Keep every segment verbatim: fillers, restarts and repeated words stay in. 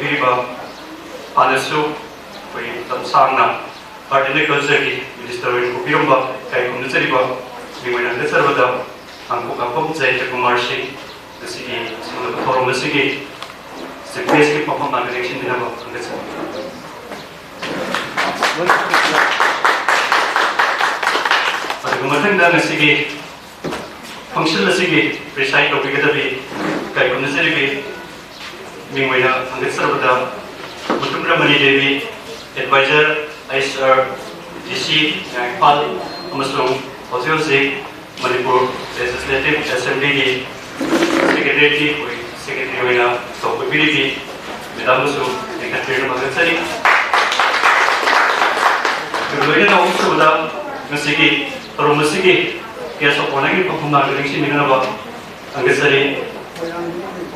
ꯄꯤꯕ ꯍꯥꯟꯅꯁꯨ ꯑꯩꯈꯣꯏ ꯃꯇꯝ ꯁꯥꯡꯅ Art and Cultureꯒꯤ Minister ꯑꯣꯏꯅ ꯄꯨꯕꯤꯔꯝꯕ ꯏꯀꯥꯏ ꯈꯨꯝꯅꯖꯔꯤꯕ ꯃꯤꯡ ꯑꯣꯏꯅ ꯍꯟꯒꯠꯆꯔꯕꯗ ꯇꯥꯡꯈꯨꯜ ꯉꯥꯛꯐꯝ ꯖꯌꯟꯇ ꯀꯨꯃꯥꯔ ꯁꯤꯡ ꯉꯁꯤꯒꯤ ꯑꯁꯤꯒꯨꯝꯂꯕ ꯊꯧꯔꯝ ꯑꯁꯤꯒꯤ Chief Guestꯀꯤ ꯃꯐꯝ ꯂꯥꯡꯅ ꯂꯦꯡꯁꯤꯟꯕꯤꯅꯕ ꯍꯪꯒꯠꯆꯔꯤ꯫ ꯑꯗꯨꯒ ꯃꯊꯪꯗ ꯉꯁꯤꯒꯤ function ꯑꯁꯤꯒꯤ preside ꯇꯧꯕꯤꯒꯗꯕꯤ ꯏꯀꯥꯏ ꯈꯨꯝꯅꯖꯔꯤꯕꯤ ꯃꯤꯡ ꯑꯣꯏꯅ ꯍꯪꯒꯠꯆꯔꯕꯗ Mutum Ramani Devi, Advisor, I C R D C, Imphal, ꯑꯃꯁꯨꯡ ꯍꯧꯖꯤꯛ ꯍꯧꯖꯤꯛ ꯃꯅꯤꯄꯨꯔ Legislative Assemblyꯒꯤ Secretary, Secretary ꯑꯣꯏꯅ ꯊꯧ ꯄꯨꯕꯤꯔꯤꯕꯤ Madamꯕꯨꯁꯨ ꯂꯤꯡꯈꯠꯄꯤꯔꯝꯕ ꯍꯪꯒꯠꯆꯔꯤ꯫ ꯑꯗꯨꯒ ꯂꯣꯏꯅꯅ ꯑꯍꯨꯝꯁꯨꯕꯗ ꯉꯁꯤꯒꯤ ꯊꯧꯔꯝ ꯑꯁꯤꯒꯤ Guest of Honourꯒꯤ ꯃꯐꯝ ꯂꯥꯡꯗ ꯂꯦꯡꯁꯤꯟꯕꯤꯅꯅꯕ ꯍꯪꯒꯠꯆꯔꯤ꯫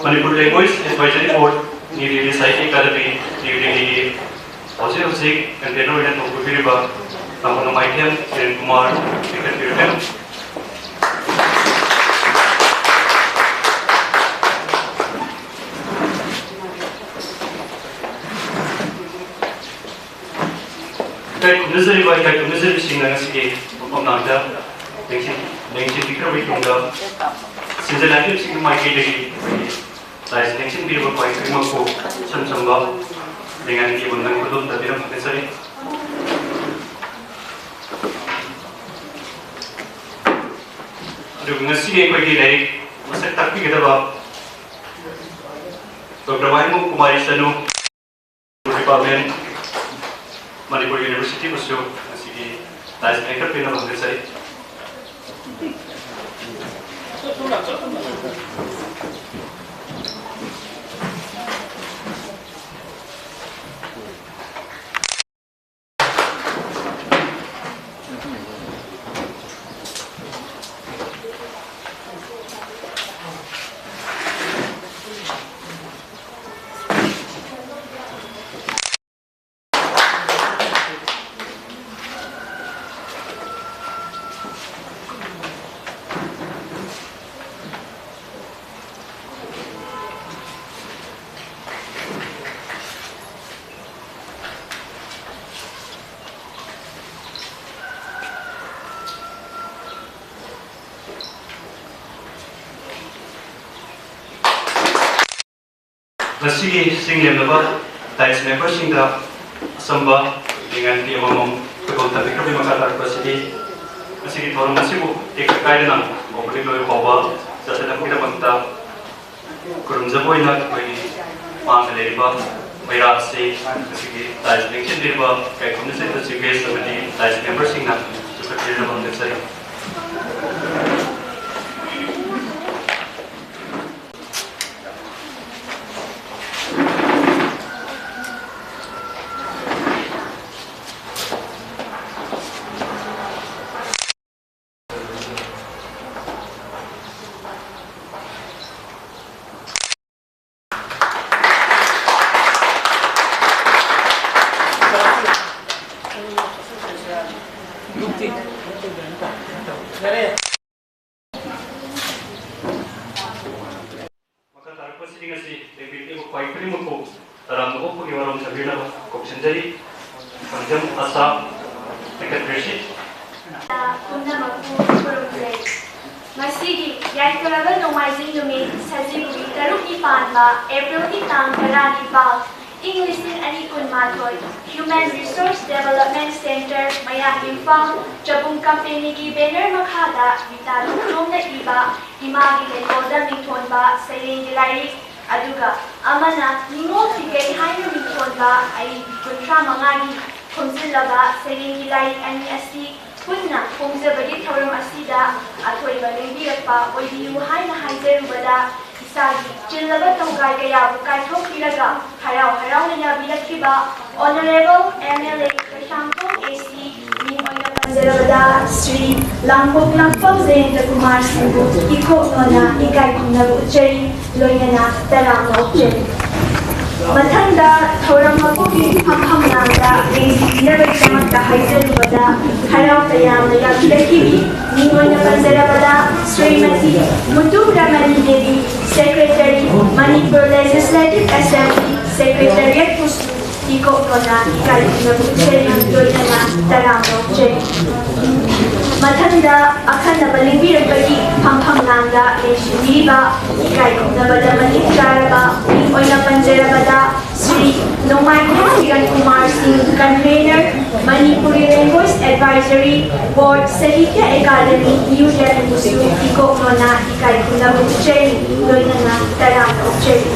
Manipur Language Advisory Board, New Delhi Sahitya Academy, New Delhiꯒꯤ ꯍꯧꯖꯤꯛ ꯍꯧꯖꯤꯛ convener ꯑꯣꯏꯅ ꯊꯧ ꯄꯨꯕꯤꯔꯤꯕ ꯇꯥꯃꯣ ꯅꯣꯡꯃꯥꯏꯊꯦꯝ ꯀꯤꯔꯟ ꯀꯨꯃꯥꯔ ꯂꯤꯡꯈꯠꯄꯤꯔꯛꯀꯅꯤ꯫ ꯏꯀꯥꯏ ꯈꯨꯝꯅꯖꯔꯤꯕ ꯏꯀꯥꯏ ꯈꯨꯝꯅꯖꯔꯤꯕꯁꯤꯡꯅ ꯉꯁꯤꯒꯤ ꯃꯐꯝ ꯂꯥꯡꯗ ꯂꯦꯡꯁꯤꯟ-, ꯂꯦꯡꯁꯤꯟꯕꯤꯈ꯭ꯔꯕ ꯃꯇꯨꯡꯗ ꯁꯤꯟꯖ ꯂꯥꯡꯖꯕꯁꯤꯡꯒꯤ ꯃꯥꯏꯀꯩꯗꯒꯤ ꯑꯩꯈꯣꯏꯒꯤ ꯂꯥꯏꯁ ꯂꯦꯡꯁꯤꯟꯕꯤꯔꯤꯕ ꯈ꯭ꯋꯥꯏ ꯈꯨꯗꯤꯡꯃꯛꯄꯨ ꯏꯆꯝ ꯆꯝꯕ ꯂꯩꯉꯥꯛꯀꯤ ꯃꯪꯒꯜ ꯈꯨꯗꯣꯜ ꯇꯝꯕꯤꯔꯝ ꯍꯪꯒꯠꯆꯔꯤ꯫ ꯑꯗꯨꯒ ꯉꯁꯤꯒꯤ ꯑꯩꯈꯣꯏꯒꯤ ꯂꯥꯏꯔꯤꯛ ꯃꯁꯛ ꯇꯥꯛꯄꯤꯒꯗꯕ ꯗꯣꯛꯇꯔ ꯋꯥꯍꯦꯡꯕꯝ ꯀꯨꯃꯥꯔꯤ ꯆꯅꯨ, Department, ꯃꯅꯤꯄꯨꯔ Universityꯕꯨꯁꯨ ꯉꯁꯤꯒꯤ ꯂꯥꯏꯁ ꯂꯦꯡꯈꯠꯄꯤꯅꯕ ꯍꯪꯒꯠꯆꯔꯤ꯫ ꯉꯁꯤꯒꯤ ꯆꯤꯡ ꯂꯦꯝꯂꯕ ꯗꯥꯏꯁ ꯃꯦꯝꯕꯔꯁꯤꯡꯗ ꯑꯆꯝꯕ ꯅꯤꯡꯉꯥꯏ ꯑꯃꯃꯝ ꯈꯨꯗꯣꯜ ꯇꯝꯕꯤꯈ꯭ꯔꯕꯒꯤ ꯃꯈꯥ ꯇꯥꯔꯛꯄ ꯑꯁꯤꯗꯤ ꯃꯁꯤꯒꯤ ꯊꯧꯔꯝ ꯑꯁꯤꯕꯨ ꯇꯦꯛꯇ ꯀꯥꯏꯗꯅ ꯍꯧꯕꯗꯒꯤ ꯂꯣꯏꯕ ꯐꯥꯎꯕ ꯆꯠꯊꯅꯕꯒꯤꯗꯃꯛꯇ ꯈꯨꯔꯨꯝꯖꯕ ꯑꯣꯏꯅ ꯑꯩꯈꯣꯏꯒꯤ ꯃꯥꯡꯗ ꯂꯩꯔꯤꯕ ꯃꯩꯔꯥ ꯑꯁꯤ ꯃꯁꯤꯒꯤ ꯗꯥꯏꯁ ꯂꯦꯡꯁꯤꯟꯕꯤꯔꯤꯕ ꯀꯩꯈꯨꯝꯅ ꯆꯤꯡꯕ ꯆꯤꯐ ꯒꯦꯁ ꯑꯃꯗꯤ ꯗꯥꯏꯁ ꯃꯦꯝꯕꯔꯁꯤꯡꯅ ꯆꯤꯡꯈꯠꯄꯤꯔꯤꯅꯕ ꯍꯪꯖꯔꯤ꯫ ꯃꯈꯥ ꯇꯥꯔꯛꯄꯁꯤꯡ ꯑꯁꯤ ꯂꯦꯡꯕꯤꯔꯛꯂꯤꯕ ꯈ꯭ꯋꯥꯏ ꯈꯨꯗꯤꯡꯃꯛꯄꯨ ꯇꯔꯥꯝꯅ ꯑꯣꯛꯄꯒꯤ ꯋꯥꯔꯣꯝ ꯊꯝꯕꯤꯅꯕ ꯀꯧꯁꯤꯟꯖꯔꯤ꯫ ꯈꯣꯡꯖꯝ ꯑꯁꯥ, ꯁꯦꯀ꯭ꯔꯦꯇꯔꯤꯁꯤꯞ꯫ ꯄꯨꯝꯅꯃꯛꯄꯨ ꯈꯨꯔꯨꯝꯖꯔꯤ꯫ ꯉꯁꯤꯒꯤ ꯌꯥꯏꯐꯔꯕ ꯅꯣꯡꯃꯥꯏꯖꯤꯡ ꯅꯨꯃꯤꯠ ꯁꯖꯤꯕꯨꯒꯤ ꯇꯔꯨꯛꯅꯤ ꯄꯥꯟꯕ ꯑꯦꯄ꯭ꯔꯤꯜꯒꯤ ꯇꯥꯡ ꯇꯔꯥꯅꯤꯄꯥꯜ, ꯏꯪ ꯂꯤꯁꯤꯡ ꯑꯅꯤ ꯀꯨꯟꯃꯥꯊꯣꯏ, Human Resource Development Centre, ꯃꯌꯥꯡ ꯏꯝꯐꯥꯜ, ꯆꯕꯨꯝ ꯀꯝꯄꯦꯅꯤꯒꯤ ꯕꯦꯅꯔ ꯃꯈꯥꯗ ꯃꯤꯇꯥ ꯂꯨꯝꯂꯣꯝꯅ ꯏꯕ ꯏꯃꯥꯒꯤ ꯂꯩꯀꯣꯜꯗ ꯃꯤꯡꯊꯣꯟꯕ ꯁꯩꯔꯦꯡꯒꯤ ꯂꯥꯏꯔꯤꯛ, ꯑꯗꯨꯒ ꯑꯃꯅ ꯅꯤꯉꯣꯜ ꯐꯤꯒꯩ ꯍꯥꯏꯅ ꯃꯤꯡꯊꯣꯟꯕ ꯑꯏꯕꯤ ꯀꯨꯟꯊ꯭ꯔꯥ ꯃꯉꯥꯒꯤ ꯈꯣꯝꯖꯤꯜꯂꯕ ꯁꯩꯔꯦꯡꯒꯤ ꯂꯥꯏꯔꯤꯛ ꯑꯅꯤ ꯑꯁꯤ ꯄꯨꯟꯅ ꯐꯣꯡꯖꯕꯒꯤ ꯊꯧꯔꯝ ꯑꯁꯤꯗ ꯑꯊꯣꯏꯕ ꯂꯦꯡꯕꯤꯔꯛꯄ ꯑꯣꯏꯕꯤꯌꯨ ꯍꯥꯏꯅ ꯍꯥꯏꯖꯔꯨꯕꯗ, ꯏꯁꯥꯒꯤ ꯆꯤꯜꯂꯕ ꯇꯧꯒꯥꯏ ꯀꯌꯥꯕꯨ ꯀꯥꯏꯊꯣꯛꯄꯤꯔꯒ ꯍꯔꯥꯎ ꯍꯔꯥꯎꯅ ꯌꯥꯕꯤꯔꯛꯈꯤꯕ Honourable M L A Keishamthong A C ꯃꯤꯡ ꯑꯣꯏꯅ ꯄꯟꯖꯔꯕꯗ ꯁ꯭ꯔꯤ ꯂꯥꯡꯄꯣꯛ ꯂꯥꯡꯄꯝ ꯖꯌꯦꯟꯇ ꯀꯨꯃꯥꯔ ꯁꯤꯡꯕꯨ ꯏꯀꯣꯛ ꯅꯣꯟꯅ ꯏꯀꯥꯏ ꯈꯨꯝꯅꯕ ꯎꯠꯆꯔꯤ꯫ ꯂꯣꯏꯅꯅ ꯇꯔꯥꯝꯅ ꯑꯣꯛꯆꯔꯤ꯫ ꯃꯊꯪꯗ ꯊꯧꯔꯝ ꯃꯀꯣꯛꯀꯤ ꯐꯝꯐꯝ ꯂꯥꯡꯗ ꯂꯦꯡꯁꯤꯟꯕꯤꯅꯕꯒꯤꯗꯃꯛꯇ ꯍꯥꯏꯖꯔꯨꯕꯗ ꯍꯔꯥꯎ ꯇꯌꯥꯝꯅ ꯌꯥꯕꯤꯔꯛꯈꯤꯕꯤ ꯃꯤꯡ ꯑꯣꯏꯅ ꯄꯟꯖꯔꯕꯗ Shrimati Mutum Ramani Devi, secretary, Manipur legislative assembly ꯁꯦꯀ꯭ꯔꯦꯇꯔꯤꯌꯦꯠꯄꯨꯁꯨ ꯏꯀꯣꯛ ꯅꯣꯟꯅ ꯏꯀꯥꯏ ꯈꯨꯝꯅꯕ ꯎꯠꯆꯔꯤ꯫ ꯂꯣꯏꯅꯅ ꯇꯔꯥꯝꯅ ꯑꯣꯛꯆꯔꯤ꯫ ꯃꯊꯪꯗ ꯑꯈꯟꯅꯕ ꯂꯦꯡꯕꯤꯔꯛꯄꯒꯤ ꯐꯝꯐꯝ ꯂꯥꯡꯗ ꯂꯦꯡꯁꯤꯟꯕꯤꯔꯤꯕ ꯏꯀꯥꯏ ꯈꯨꯝꯅꯕꯗ ꯃꯇꯤꯛ ꯆꯥꯔꯕ ꯃꯤꯡ ꯑꯣꯏꯅ ꯄꯟꯖꯔꯕꯗ ꯁ꯭ꯔꯤ ꯅꯣꯡꯃꯥꯏꯈꯣꯝ ꯀꯤꯔꯟ ꯀꯨꯃꯥꯔ ꯁꯤꯡ, convener, Manipuri Language Advisory Board, Sahitya Academy, New Delhi ꯕꯨꯁꯨ ꯏꯀꯣꯛ ꯅꯣꯟꯅ ꯏꯀꯥꯏ ꯈꯨꯝꯅꯕ ꯎꯠꯆꯔꯤ, ꯂꯣꯏꯅꯅ ꯇꯔꯥꯝꯅ ꯑꯣꯛꯆꯔꯤ꯫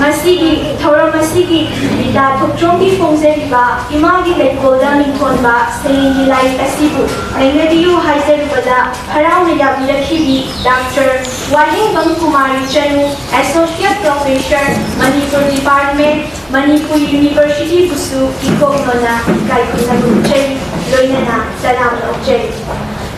ꯉꯁꯤꯒꯤ ꯊꯧꯔꯝ ꯑꯁꯤꯒꯤ ꯕꯤꯇꯥ ꯊꯣꯛꯆꯣꯝꯒꯤ ꯐꯣꯡꯖꯔꯤꯕ ꯏꯃꯥꯒꯤ ꯂꯩꯀꯣꯜꯗ ꯃꯤꯡꯊꯣꯟꯕ ꯁꯩꯔꯦꯡꯒꯤ ꯂꯥꯏꯔꯤꯛ ꯑꯁꯤꯕꯨ ꯅꯩꯅꯕꯤꯌꯨ ꯍꯥꯏꯖꯔꯨꯕꯗ ꯍꯔꯥꯎꯅ ꯌꯥꯕꯤꯔꯛꯈꯤꯕꯤ ꯗꯥꯛꯇꯔ ꯋꯥꯍꯦꯡꯕꯝ ꯀꯨꯃꯥꯔꯤ ꯆꯅꯨ, Associate Professor, Manipur Department, Manipur University ꯕꯨꯁꯨ ꯏꯀꯣꯛ ꯅꯣꯟꯅ ꯏꯀꯥꯏ ꯈꯨꯝꯅꯕ ꯎꯠꯆꯔꯤ, ꯂꯣꯏꯅꯅ ꯇꯔꯥꯝꯅ ꯑꯣꯛꯆꯔꯤ꯫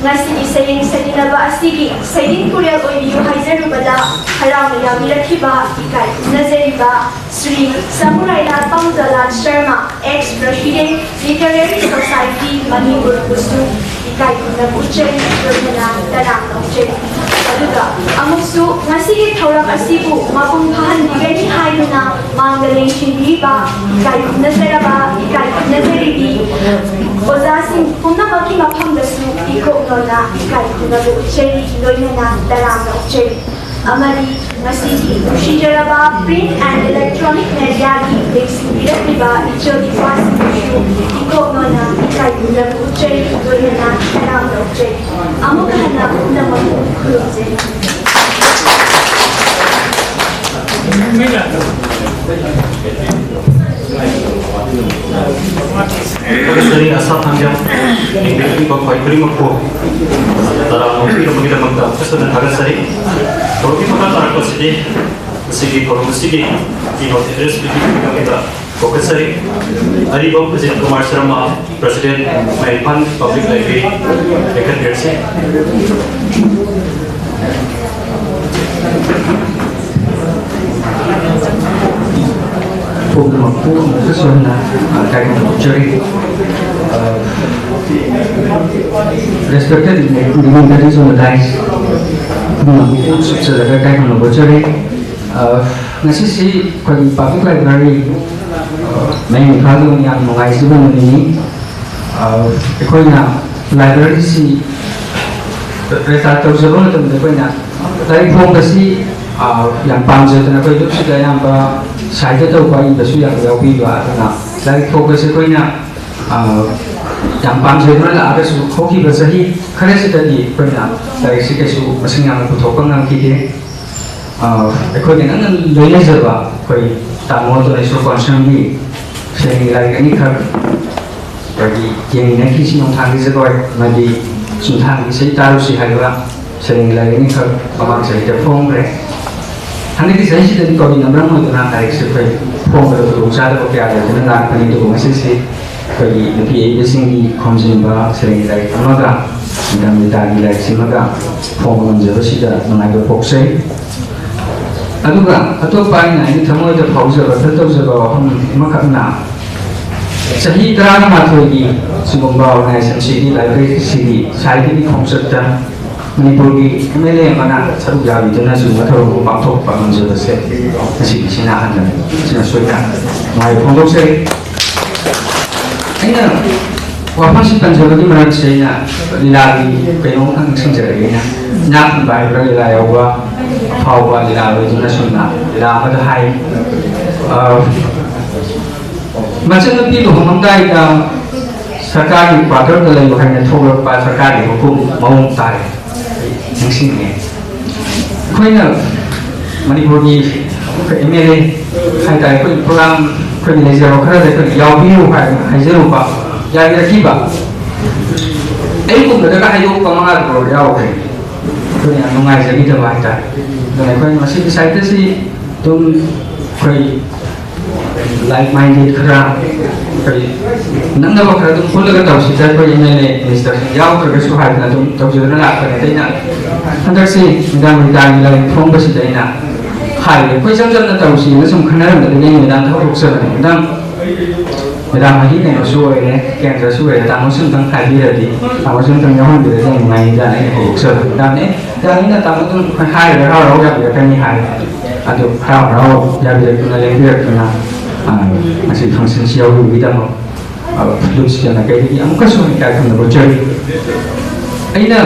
ꯉꯁꯤꯒꯤ ꯁꯩꯔꯦꯡ ꯁꯩꯗꯅꯕ ꯑꯁꯤꯒꯤ ꯁꯩꯗꯤꯡ ꯈꯨꯔꯦꯜ ꯑꯣꯏꯕꯤꯌꯨ ꯍꯥꯏꯖꯔꯨꯕꯗ ꯍꯔꯥꯎꯅ ꯌꯥꯕꯤꯔꯛꯈꯤꯕ ꯏꯀꯥꯏ ꯈꯨꯝꯅꯖꯔꯤꯕ Shri ꯁꯃꯨꯔꯥꯏ ꯂꯥꯜꯄꯝ Jalal Sharma, ex President, Literary Society Manipur ꯕꯨꯁꯨ ꯏꯀꯥꯏ ꯈꯨꯝꯅꯕ ꯎꯠꯆꯔꯤ, ꯂꯣꯏꯅꯅ ꯇꯔꯥꯝꯅ ꯑꯣꯛꯆꯔꯤ꯫ ꯑꯗꯨꯒ ꯑꯃꯨꯛꯁꯨ ꯉꯁꯤꯒꯤ ꯊꯧꯔꯝ ꯑꯁꯤꯕꯨ ꯃꯄꯨꯡ ꯐꯥꯍꯟꯕꯤꯒꯅꯤ ꯍꯥꯏꯗꯨꯅ ꯃꯥꯡꯗ ꯂꯦꯡꯁꯤꯟꯕꯤꯔꯤꯕ ꯏꯀꯥꯏ ꯈꯨꯝꯅꯖꯔꯕ, ꯏꯀꯥꯏ ꯈꯨꯝꯅꯖꯔꯤꯕꯤ ꯑꯣꯖꯥꯁꯤꯡ ꯄꯨꯝꯅꯃꯛꯀꯤ ꯃꯐꯝꯗꯁꯨ ꯏꯀꯣꯛ ꯅꯣꯟꯅ ꯏꯀꯥꯏ ꯈꯨꯝꯅꯕ ꯎꯠꯆꯔꯤ, ꯂꯣꯏꯅꯅ ꯇꯔꯥꯝꯅ ꯑꯣꯛꯆꯔꯤ꯫ ꯑꯃꯗꯤ ꯉꯁꯤꯒꯤ ꯅꯨꯡꯁꯤꯖꯔꯕ print and electronic mediaꯒꯤ ꯂꯦꯡꯁꯤꯟꯕꯤꯔꯛꯂꯤꯕ ꯏꯆꯜ ꯏꯄ꯭ꯋꯥꯁꯤꯡꯕꯨꯁꯨ ꯏꯀꯣꯛ ꯅꯣꯟꯅ ꯏꯀꯥꯏ ꯈꯨꯝꯅꯕ ꯎꯠꯆꯔꯤ, ꯂꯣꯏꯅꯅ ꯇꯔꯥꯝꯅ ꯑꯣꯛꯆꯔꯤ꯫ ꯑꯃꯨꯛ ꯍꯟꯅ ꯄꯨꯝꯅꯃꯛꯄꯨ ꯈꯨꯔꯨꯝꯖꯔꯤ꯫ ꯊꯥꯒꯠꯆꯔꯤ, ꯑꯁꯥ ꯊꯥꯡꯖꯝ ꯂꯤꯡꯕꯤꯔꯛꯂꯤꯕ ꯈ꯭ꯋꯥꯏ ꯈꯨꯗꯤꯡꯃꯛꯄꯨ ꯇꯔꯥꯝꯅ ꯑꯣꯛꯄꯤꯔꯝꯕꯒꯤꯗꯃꯛꯇ ꯑꯃꯨꯛꯀ ꯍꯟꯅ ꯊꯥꯒꯠꯆꯔꯤ꯫ ꯊꯧꯔꯝꯒꯤ ꯃꯈꯥ ꯇꯥꯔꯛꯄꯁꯤꯗꯤ ꯉꯁꯤꯒꯤ ꯊꯧꯔꯝ ꯑꯁꯤꯒꯤ keynote address ꯄꯤꯕꯤꯕꯒꯤꯗꯃꯛꯇ ꯀꯧꯈꯠꯆꯔꯤ꯫ ꯑꯔꯤꯕꯝ ꯑꯖꯤꯠ ꯀꯨꯃꯥꯔ ꯁꯔꯃ, President, ꯃꯌꯥꯏ ꯏꯝꯐꯥꯜ Public Library, ꯂꯦꯡꯈꯠꯄꯤꯔꯁꯤ꯫ ꯄꯨꯝꯅꯃꯛꯄꯨ ꯑꯃꯨꯛꯀꯁꯨ ꯍꯟꯅ, ꯑ, ꯏꯀꯥꯏ ꯈꯨꯝꯅꯕ ꯎꯠꯆꯔꯤ꯫ ꯑ, respected dignitaries on the dais, ꯄꯨꯝꯅꯃꯛꯄꯨ ꯁꯨꯞꯆꯜꯂꯒ ꯏꯀꯥꯏ ꯈꯨꯝꯅꯕ ꯎꯠꯆꯔꯤ꯫ ꯑ, ꯉꯁꯤꯁꯤ ꯑꯩꯈꯣꯏꯒꯤ Public Library, ꯑ, ꯃꯌꯥꯡ ꯏꯝꯐꯥꯜꯒꯤ ꯑꯣꯏꯅ ꯌꯥꯝ ꯅꯨꯡꯉꯥꯏꯖꯕ ꯅꯨꯃꯤꯠꯅꯤ꯫ ꯑ, ꯑꯩꯈꯣꯏꯅ ꯂꯥꯏꯕ꯭ꯔꯦꯔꯤꯁꯤ ꯔꯦꯀꯣꯔꯗ ꯇꯧꯖꯕ ꯃꯇꯝꯗ ꯑꯩꯈꯣꯏꯅ ꯂꯥꯏꯔꯤꯛ ꯐꯣꯡꯕꯁꯤ, ꯑ, ꯌꯥꯝ ꯄꯥꯝꯖꯗꯅ ꯑꯩꯈꯣꯏ ꯒ꯭ꯔꯨꯞꯁꯤꯗ ꯑꯌꯥꯝꯕ ꯁꯥꯍꯤꯇ꯭ꯌ ꯇꯧꯕ ꯏꯕꯁꯨ ꯌꯥꯝ ꯌꯥꯎꯕꯤꯕ꯫ ꯑꯗꯨꯅ ꯂꯥꯏꯔꯤꯛ ꯐꯣꯡꯕꯁꯤ ꯑꯩꯈꯣꯏꯅ, ꯑ, ꯌꯥꯝ ꯄꯥꯝꯖꯗꯨꯅ ꯂꯥꯛꯑꯒꯁꯨ ꯍꯧꯈꯤꯕ ꯆꯍꯤ ꯈꯔꯁꯤꯗꯗꯤ ꯑꯩꯈꯣꯏꯅ ꯂꯥꯏꯔꯤꯛꯁꯤ ꯀꯩꯁꯨ ꯃꯁꯤꯡ ꯌꯥꯝꯅ ꯄꯨꯊꯣꯛꯄ ꯉꯝꯈꯤꯗꯦ꯫ ꯑ, ꯑꯩꯈꯣꯏꯒ ꯅꯛꯅ ꯂꯣꯏꯅꯖꯕ ꯑꯩꯈꯣꯏ ꯇꯥꯃꯣ ꯗꯣꯅꯦꯁꯣꯔ ꯀꯣꯟꯁꯝꯒꯤ ꯁꯩꯔꯦꯡꯒꯤ ꯂꯥꯏꯔꯤꯛ ꯑꯅꯤꯈꯛ ꯑꯩꯈꯣꯏꯒꯤ ꯌꯦꯡꯃꯤꯟꯅꯈꯤꯁꯤ ꯅꯣꯡꯊꯥꯡꯒꯤ ꯖꯒꯣꯏ ꯑꯃꯗꯤ ꯆꯨꯝꯊꯥꯡꯒꯤ ꯏꯁꯩ ꯇꯥꯔꯨꯁꯤ ꯍꯥꯏꯕ ꯁꯩꯔꯦꯡꯒꯤ ꯂꯥꯏꯔꯤꯛ ꯑꯅꯤꯈꯛ ꯃꯃꯥꯡ ꯆꯍꯤꯗ ꯐꯣꯡꯈ꯭ꯔꯦ꯫ ꯍꯟꯗꯛꯀꯤ ꯆꯍꯤꯁꯤꯗꯗꯤ ꯀꯣꯚꯤꯗ ꯃꯔꯝ ꯑꯣꯏꯗꯨꯅ ꯂꯥꯏꯔꯤꯛꯁꯦ ꯑꯩꯈꯣꯏ ꯐꯣꯡꯕꯗ ꯈꯨꯗꯣꯡꯆꯥꯗꯕ ꯀꯌꯥ ꯂꯩꯗꯨꯅ ꯂꯥꯛꯄꯅꯤ, ꯑꯗꯨꯕꯨ ꯉꯁꯤꯁꯤ ꯑꯩꯈꯣꯏꯒꯤ ꯅꯨꯄꯤ ꯑꯏꯕꯁꯤꯡꯒꯤ ꯈꯣꯝꯖꯤꯟꯕ ꯁꯩꯔꯦꯡꯒꯤ ꯂꯥꯏꯔꯤꯛ ꯑꯃꯒ ꯃꯦꯗꯥꯝ ꯔꯤꯇꯥꯒꯤ ꯂꯥꯏꯔꯤꯛꯁꯤꯃꯒ ꯐꯣꯡꯕ ꯉꯝꯖꯕꯁꯤꯗ ꯅꯨꯡꯉꯥꯏꯕ ꯐꯣꯡꯖꯩ꯫ ꯑꯗꯨꯒ ꯑꯇꯣꯞꯄ ꯑꯩꯅ ꯑꯩꯒꯤ ꯊꯃꯣꯏꯗ ꯐꯥꯎꯖꯕ, ꯐꯤꯜ ꯇꯧꯖꯕ ꯋꯥꯐꯝ ꯑꯃꯈꯛꯅ, ꯆꯍꯤ ꯇꯔꯥꯃꯥꯊꯣꯏꯒꯤ ꯁꯤꯒꯨꯝꯕ ꯑꯣꯔꯒꯅꯥꯏꯖꯦꯁꯟꯁꯤꯒꯤ, ꯂꯥꯏꯕ꯭ꯔꯦꯔꯤꯁꯤꯒꯤ ꯁꯥꯍꯤꯇ꯭ꯌꯒꯤ ꯈꯣꯡꯆꯠꯇ ꯃꯅꯤꯄꯨꯔꯒꯤ ꯑꯦꯝ ꯑꯦꯜ ꯑꯦ ꯑꯃꯅ ꯁꯔꯨꯛ ꯌꯥꯕꯤꯗꯨꯅ ꯁꯤꯒꯨꯝꯕ ꯊꯕꯛ ꯑꯃ ꯄꯥꯡꯊꯣꯛꯄ ꯉꯝꯖꯕꯁꯦ ꯉꯁꯤꯒꯤꯁꯤꯅ ꯑꯍꯥꯟꯕꯅꯤ꯫ ꯁꯤꯅ ꯁꯣꯏꯗꯅ ꯅꯨꯡꯉꯥꯏꯕ ꯐꯣꯡꯗꯣꯛꯆꯔꯤ꯫ ꯑꯩꯅ ꯋꯥꯐꯝꯁꯤ ꯄꯟꯖꯕꯒꯤ ꯃꯔꯝꯁꯦ ꯑꯩꯅ ꯂꯤꯂꯥꯒꯤ ꯀꯩꯅꯣꯝꯈꯛ ꯅꯤꯡꯁꯤꯡꯖꯔꯛꯑꯦ꯫ ꯑꯩꯅ ꯏꯅꯥꯛ ꯈꯨꯟꯕ ꯍꯥꯏꯕ꯭ꯔꯥ, ꯂꯤꯂꯥ ꯌꯥꯎꯕ, ꯑꯐꯥꯎꯕ ꯂꯤꯂꯥ ꯑꯣꯏꯗꯨꯅ ꯁꯨꯝꯅ ꯂꯤꯂꯥ ꯑꯃꯗ ꯍꯥꯏ, ꯑ, ꯃꯆꯟꯅꯨꯄꯤ ꯂꯨꯍꯣꯡꯉꯝꯗꯥꯏꯗ ꯁꯔꯀꯥꯔꯒꯤ ꯀ꯭ꯋꯥꯇꯔꯗ ꯂꯩꯌꯨ ꯍꯥꯏꯅ ꯊꯣꯛꯂꯛꯄ ꯁꯔꯀꯥꯔꯒꯤ ꯍꯨꯀꯨꯝ ꯃꯑꯣꯡ ꯇꯥꯔꯦ꯫ ꯅꯤꯡꯁꯤꯡꯉꯦ꯫ ꯑꯩꯈꯣꯏꯅ ꯃꯅꯤꯄꯨꯔꯒꯤ ꯑꯦꯝ ꯑꯦꯜ ꯑꯦ ꯍꯥꯏꯇꯥꯔꯦ, ꯑꯩꯈꯣꯏ ꯄ꯭ꯔꯣꯒ꯭ꯔꯥꯝ ꯑꯩꯈꯣꯏꯒꯤ ꯂꯩꯖꯕ ꯈꯔꯗ ꯑꯩꯈꯣꯏ ꯌꯥꯎꯕꯤꯌꯨ ꯍꯥꯏꯅ ꯍꯥꯏꯖꯔꯨꯕ, ꯌꯥꯕꯤꯔꯛꯈꯤꯕ꯫ ꯑꯩꯒꯨꯝꯕꯗꯒ ꯍꯥꯏꯗꯣꯛꯄ ꯃꯉꯥ ꯇꯔꯨꯛ ꯌꯥꯎꯈ꯭ꯔꯦ꯫ ꯑꯩꯈꯣꯏꯅ ꯌꯥꯝ ꯅꯨꯡꯉꯥꯏꯖꯈꯤꯗꯕ ꯍꯥꯏꯇꯥꯔꯦ꯫ ꯑꯗꯨꯅ ꯑꯩꯈꯣꯏ ꯃꯁꯤꯒꯤ ꯁꯥꯍꯤꯇ꯭ꯌꯁꯤ ꯑꯗꯨꯝ ꯑꯩꯈꯣꯏ ꯂꯥꯏꯛ ꯃꯥꯏꯟꯗꯦꯠ ꯈꯔ, ꯑꯩꯈꯣꯏ ꯅꯛꯅꯕ ꯈꯔ ꯑꯗꯨꯝ ꯄꯨꯜꯂꯒ ꯇꯧꯁꯤꯗ, ꯑꯩꯈꯣꯏ ꯑꯦꯝ ꯑꯦꯜ ꯑꯦ ꯃꯤꯅꯤꯁꯇꯔꯁꯤꯡ ꯌꯥꯎꯗ꯭ꯔꯒꯁꯨ ꯍꯥꯏꯗꯅ ꯑꯗꯨꯝ ꯇꯧꯖꯗꯨꯅ ꯂꯥꯛꯄꯅꯦ꯫ ꯑꯗ ꯑꯩꯅ ꯍꯟꯗꯛꯁꯤ ꯃꯦꯗꯥꯝ ꯔꯤꯇꯥꯒꯤ ꯂꯥꯏꯔꯤꯛ ꯐꯣꯡꯕꯁꯤꯗ ꯑꯩꯅ ꯍꯥꯏꯔꯦ, ꯑꯩꯈꯣꯏ ꯏꯆꯝ ꯆꯝꯅ ꯇꯧꯁꯤꯅ ꯁꯨꯝ ꯈꯟꯅꯔꯝꯕꯗꯒꯤ ꯑꯩꯅ ꯃꯦꯗꯥꯝꯗ ꯍꯧꯗꯣꯛꯆꯕꯅꯦ꯫ ꯃꯦꯗꯥꯝ, ꯃꯦꯗꯥꯝ ꯍꯣꯏꯒꯤ ꯀꯩꯅꯣꯁꯨ ꯑꯣꯏꯔꯦ, ꯀꯦꯟꯗ꯭ꯔꯁꯨ ꯑꯣꯏꯔꯦ, ꯇꯥꯃꯣꯁꯨ ꯑꯝꯇꯪ ꯍꯥꯏꯕꯤꯔꯗꯤ, ꯇꯥꯃꯣꯁꯨ ꯑꯝꯇꯪ ꯌꯥꯎꯍꯟꯕꯤꯔꯗꯤ ꯌꯥꯝ ꯅꯨꯡꯉꯥꯏꯅꯤꯗꯅ ꯑꯩꯅ ꯍꯧꯗꯣꯛꯆꯕꯅꯦ꯫ ꯃꯦꯗꯥꯝꯅꯦ, ꯌꯥꯅꯤꯅ ꯇꯥꯃꯣ ꯑꯗꯨꯝ ꯍꯥꯏꯔꯒ ꯍꯔꯥꯎ ꯍꯔꯥꯎ ꯌꯥꯕꯤꯔꯛꯀꯅꯤ ꯍꯥꯏ꯫ ꯑꯗꯨ ꯍꯔꯥꯎ ꯍꯔꯥꯎ ꯌꯥꯕꯤꯔꯛꯇꯨꯅ, ꯂꯦꯡꯕꯤꯔꯛꯇꯨꯅ, ꯑ, ꯉꯁꯤ ꯐꯪꯁꯟꯁꯤ ꯌꯥꯎꯕꯤꯕꯒꯤꯗꯃꯛ ꯂꯨꯞꯁꯤꯗꯅ ꯀꯩꯗꯒꯤ ꯑꯃꯨꯛꯀꯁꯨ ꯍꯟꯅ ꯏꯀꯥꯏ ꯈꯨꯝꯅꯕ ꯎꯠꯆꯔꯤ꯫ ꯑꯩꯅ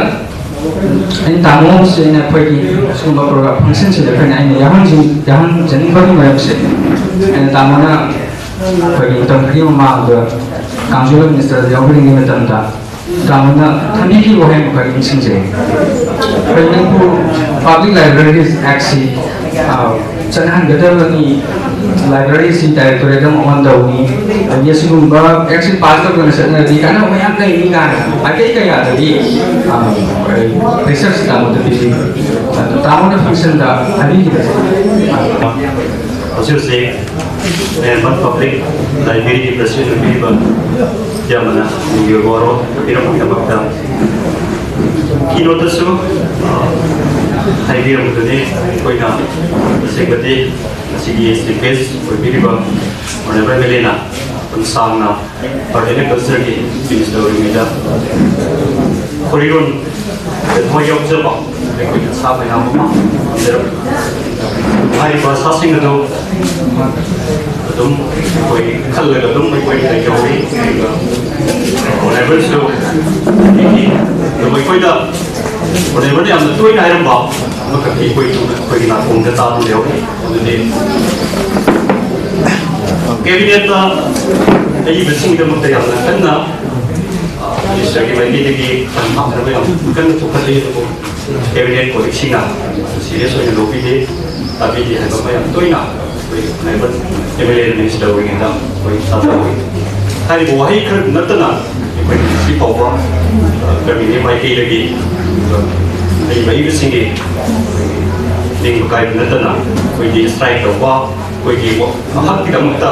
ꯑꯩꯅ ꯇꯥꯃꯣꯁꯦ ꯑꯩꯅ ꯑꯩꯈꯣꯏꯒꯤ ꯁꯤꯒꯨꯝꯕ ꯄ꯭ꯔꯣꯒ꯭ꯔꯥꯝ ꯐꯪꯁꯟꯁꯤꯗ ꯑꯩꯈꯣꯏꯅ ꯑꯩꯅ ꯌꯥꯎꯍꯟꯖꯤꯟ ꯌꯥꯎꯍꯟꯖꯅꯤꯡꯕꯒꯤ ꯃꯔꯝꯁꯦ, ꯑꯩꯅ ꯇꯥꯃꯣꯅ ꯑꯩꯈꯣꯏꯒꯤ ꯃꯇꯝ ꯈꯔꯒꯤ ꯃꯃꯥꯡꯗ ꯀꯥꯎꯟꯁꯤꯜ ꯑꯣꯐ ꯃꯤꯅꯤꯁꯇꯔꯗ ꯌꯥꯎꯕꯤꯔꯤꯉꯩ ꯃꯇꯝꯗ ꯇꯥꯃꯣꯅ ꯊꯝꯕꯤꯈꯤꯕ ꯋꯥꯍꯩ ꯑꯃꯈꯛ ꯅꯤꯡꯁꯤꯡꯖꯩ꯫ ꯑꯩꯈꯣꯏ ꯃꯅꯤꯄꯨꯔ ꯄꯥꯕ꯭ꯂꯤꯛ ꯂꯥꯏꯕ꯭ꯔꯦꯔꯤꯁ ꯑꯦꯛꯁꯤ ꯆꯠꯅꯍꯟꯒꯗꯕꯅꯤ, ꯂꯥꯏꯕ꯭ꯔꯦꯔꯤꯁꯤ ꯗꯥꯏꯔꯦꯛꯇꯣꯔꯦꯠ ꯑꯃ ꯑꯣꯟ ꯇꯧꯅꯤ, ꯑꯗꯒꯤ ꯑꯁꯤꯒꯨꯝꯕ ꯑꯦꯛꯁꯤ ꯄꯥꯁ ꯇꯧꯗꯅ ꯆꯠꯅꯔꯗꯤ ꯀꯥꯟꯅꯕ ꯃꯌꯥꯝ ꯂꯩꯅꯤ ꯀꯥꯏꯅ ꯃꯥꯏꯀꯩ ꯀꯌꯥꯗꯒꯤ ꯔꯤꯁꯔꯁ ꯇꯥꯃꯣꯗ ꯄꯤꯕꯤ꯫ ꯑꯗꯨ ꯇꯥꯃꯣꯅ ꯐꯪꯁꯟꯗ ꯍꯥꯏꯕꯤꯈꯤꯕꯁꯦ꯫ ꯍꯧꯖꯤꯛ ꯍꯧꯖꯤꯛ ꯃꯌꯥꯝꯕꯟ ꯄꯕ꯭ꯂꯤꯛ ꯂꯥꯏꯕ꯭ꯔꯦꯔꯤꯒꯤ ꯄ꯭ꯔꯁꯤꯗꯦꯟ ꯑꯣꯏꯕꯤꯔꯤꯕ ꯏꯌꯥꯝꯕꯅ ꯅꯤꯡꯒꯤ ꯑꯣꯏꯕ ꯋꯥꯔꯣꯜ ꯄꯤꯔꯛꯄꯒꯤꯗꯃꯛꯇ ꯀꯤꯅꯣꯠꯇꯁꯨ ꯍꯥꯏꯕꯤꯔꯝꯕꯗꯨꯅꯤ꯫ ꯑꯩꯈꯣꯏꯅ ꯇꯁꯦꯡꯕꯗꯤ ꯉꯁꯤꯒꯤ ꯆꯤꯐ ꯒꯦꯁ ꯑꯣꯏꯕꯤꯔꯤꯕ ꯑꯣꯅꯔꯦꯕꯜ ꯑꯦꯝ ꯑꯦꯜ ꯑꯦꯅ ꯃꯇꯝ ꯁꯥꯡꯅ ꯑꯥꯔꯠ ꯑꯦꯟ ꯀꯜꯆꯔꯒꯤ ꯃꯤꯅꯤꯁꯇꯔ ꯑꯣꯏꯔꯤꯉꯩꯗ ꯈꯣꯔꯤꯔꯣꯟ ꯃꯣꯏ ꯌꯥꯎꯖꯕ ꯑꯩꯈꯣꯏꯅ ꯁꯥ ꯃꯌꯥꯝ ꯑꯃ ꯊꯝꯖꯔꯝꯃꯤ꯫ ꯍꯥꯏꯔꯤꯕ ꯁꯥꯁꯤꯡ ꯑꯗꯨ ꯑꯗꯨꯝ ꯑꯩꯈꯣꯏ ꯈꯜꯂꯒ ꯑꯗꯨꯝ ꯑꯩꯈꯣꯏ ꯂꯩꯖꯍꯧꯔꯤ꯫ ꯑꯗꯨꯒ ꯑꯣꯅꯔꯦꯕꯜꯁꯨ ꯑꯗꯨꯝ ꯑꯩꯈꯣꯏꯗ ꯑꯣꯅꯔꯦꯕꯜꯅ ꯌꯥꯝꯅ ꯇꯣꯏꯅ ꯍꯥꯏꯔꯝꯕ ꯑꯃꯈꯛꯇꯤ ꯑꯩꯈꯣꯏ ꯑꯩꯈꯣꯏꯒꯤ ꯅꯥꯀꯣꯡꯗ ꯇꯥꯗꯨꯅ ꯂꯩꯍꯧꯔꯤ꯫ ꯑꯗꯨꯗꯤ ꯀꯦꯕꯤꯅꯦꯠꯇ ꯑꯏꯕꯁꯤꯡꯒꯤꯗꯃꯛꯇ ꯌꯥꯝꯅ ꯀꯟꯅ ꯃꯤꯅꯤꯁꯇꯔꯒꯤ ꯃꯥꯏꯀꯩꯗꯒꯤ ꯐꯟ ꯍꯥꯞꯅꯕ ꯌꯥꯝ ꯀꯟꯅ ꯊꯣꯛꯍꯜꯂꯤ, ꯑꯗꯨꯕꯨ ꯀꯦꯕꯤꯅꯦꯠ ꯀꯣꯂꯤꯛꯁꯤꯡꯅ ꯁꯤꯔꯤꯌꯁ ꯑꯣꯏꯅ ꯂꯧꯕꯤꯗꯦ, ꯇꯥꯕꯤꯗꯦ ꯍꯥꯏꯕ ꯑꯃ ꯌꯥꯝ ꯇꯣꯏꯅ ꯑꯩꯈꯣꯏ ꯍꯥꯏꯕ ꯑꯦꯝ ꯑꯦꯜ ꯑꯦ ꯃꯤꯅꯤꯁꯇꯔ ꯑꯣꯏꯔꯤꯉꯩꯗ ꯑꯩꯈꯣꯏ ꯇꯥꯖꯍꯧꯏ꯫ ꯍꯥꯏꯔꯤꯕ ꯋꯥꯍꯩ ꯈꯔ ꯅꯠꯇꯅ ꯑꯩꯈꯣꯏ ꯉꯁꯤ ꯐꯥꯎꯕ ꯀꯦꯕꯤꯅꯦꯠ ꯃꯥꯏꯀꯩꯗꯒꯤ ꯑꯏꯕ ꯑꯏꯕꯁꯤꯡꯒꯤ ꯅꯤꯡꯕ ꯀꯥꯏꯕ ꯅꯠꯇꯅ ꯑꯩꯈꯣꯏꯒꯤ ꯁ꯭ꯇ꯭ꯔꯥꯏꯛ ꯇꯧꯕ, ꯑꯩꯈꯣꯏꯒꯤ ꯍꯛꯀꯤꯗꯃꯛꯇ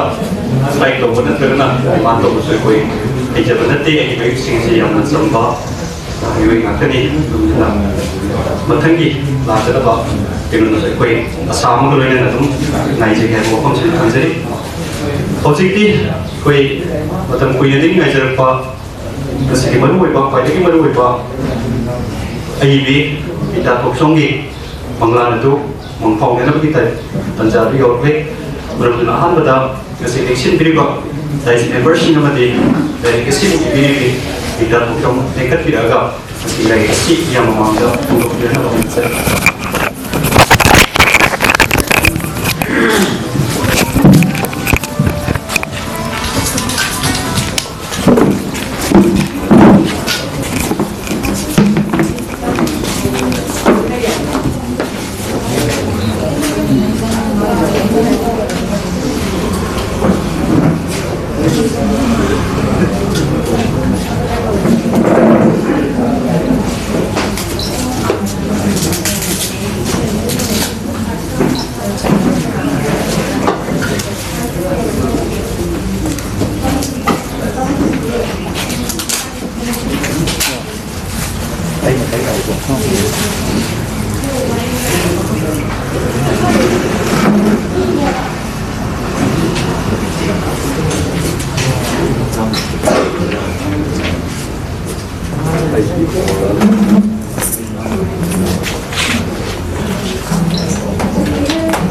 ꯁ꯭ꯇ꯭ꯔꯥꯏꯛ ꯇꯧꯕ ꯅꯠꯇ꯭ꯔꯒꯅ ꯗꯤꯃꯥꯟ ꯇꯧꯕꯁꯨ ꯑꯩꯈꯣꯏ ꯍꯩꯖꯕ ꯅꯠꯇꯦ꯫ ꯑꯩꯒꯤ ꯃꯌꯦꯛꯁꯤꯡꯁꯦ ꯌꯥꯝꯅ ꯆꯝꯕ ꯃꯤꯑꯣꯏ ꯉꯥꯛꯇꯅꯤ꯫ ꯑꯗꯨꯅ ꯃꯊꯪꯒꯤ ꯂꯥꯛꯀꯗꯕ ꯀꯩꯅꯣꯗꯁꯨ ꯑꯩꯈꯣꯏ ꯑꯁꯥ ꯑꯃꯒ ꯂꯣꯏꯅꯅ ꯑꯗꯨꯝ ꯉꯥꯏꯖꯒꯦ ꯍꯥꯏꯕ ꯋꯥꯐꯝꯁꯤ ꯊꯝꯖꯔꯤ꯫ ꯍꯧꯖꯤꯛꯇꯤ ꯑꯩꯈꯣꯏ ꯃꯇꯝ ꯀꯨꯏꯅꯗꯒꯤ ꯉꯥꯏꯖꯔꯛꯄ ꯃꯁꯤꯒꯤ ꯃꯔꯨꯑꯣꯏꯕ, ꯈ꯭ꯋꯥꯏꯗꯒꯤ ꯃꯔꯨꯑꯣꯏꯕ ꯑꯏꯕꯤ ꯄꯤꯇꯥ ꯀꯣꯛꯆꯣꯡꯒꯤ ꯃꯪꯂꯥꯟ ꯑꯗꯨ ꯃꯪꯐꯥꯎꯅꯅꯕꯒꯤ ꯇꯟꯖꯥ ꯑꯗꯨ ꯌꯧꯔꯛꯂꯦ꯫ ꯃꯔꯨꯞ ꯑꯗꯨꯅ ꯑꯍꯥꯟꯕꯗ ꯉꯁꯤ ꯂꯦꯡꯁꯤꯟꯕꯤꯔꯤꯕ ꯗꯥꯏꯁ ꯃꯦꯝꯕꯔꯁꯤꯡ ꯑꯃꯗꯤ ꯂꯥꯏꯔꯤꯛ ꯑꯁꯤꯕꯨ ꯏꯕꯤꯔꯤꯕꯤ ꯗꯥꯛꯇꯔ ꯄꯨꯡꯊꯣꯝ ꯂꯦꯡꯈꯠꯄꯤꯔꯛꯑꯒ ꯉꯁꯤ ꯂꯥꯏꯔꯤꯛ ꯑꯁꯤ ꯃꯤꯌꯥꯝ ꯃꯃꯥꯡꯗ ꯐꯣꯡꯗꯣꯛꯄꯤꯔꯛꯅꯕ ꯍꯣꯠꯅꯖꯔꯤ꯫